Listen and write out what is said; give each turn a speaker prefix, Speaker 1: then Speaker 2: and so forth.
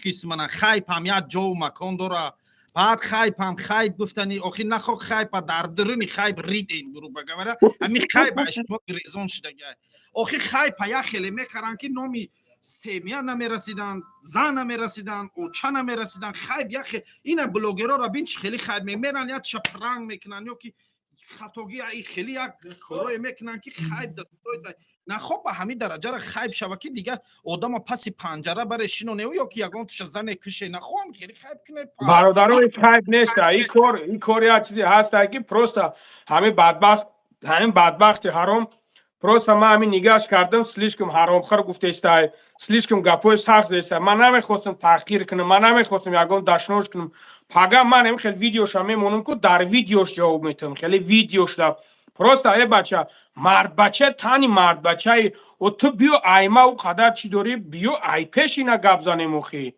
Speaker 1: Гӯш, мана хайпам як ҷову макон дора. Баъд хайпам хайп гуфтани охи нахо, хайпа дар дуруни хайп ридем, грубо говоря. Ҳами хайпа шумо гирезон шудагай. Охи хайпа як хеле мекаранд, ки номи семья намерасиданд, зан намерасиданд, оча намерасиданд. Хайп як ина блогерора бин, чи хеле хайп меран, як чапранг мекунанд ё ки хатогӣ, хеле як корое мекунанд, ки хайп нахо ба ҳамин дараҷара хайп шава, ки дига одама паси панҷара баре шинонев ё ки ягон туша зане куше. Нахоҳам хеле хайп куне.
Speaker 2: Бародаро, хайп неста и кор. И кор як чизе ҳаста, ки просто ҳамин бадбахт, ҳамин бадбахти ҳаром, просто ман ҳамин нигоҳш кардам, слишком ҳаромхӯр гуфтестай, слишком гапҳои сахт зестай. Ман намехостам таҳқир кунам, ман намехостам ягон дашнош кунам. Пага ман ҳамин хел видеоша мемонам, ку дар видеош ҷавоб метавам. Хеле видеошда просто э бача, мардбача, тани мардбачаи о, ту биё, айма ӯ қадар чӣ дорӣ, биё, ай пеш ина гап занем охи.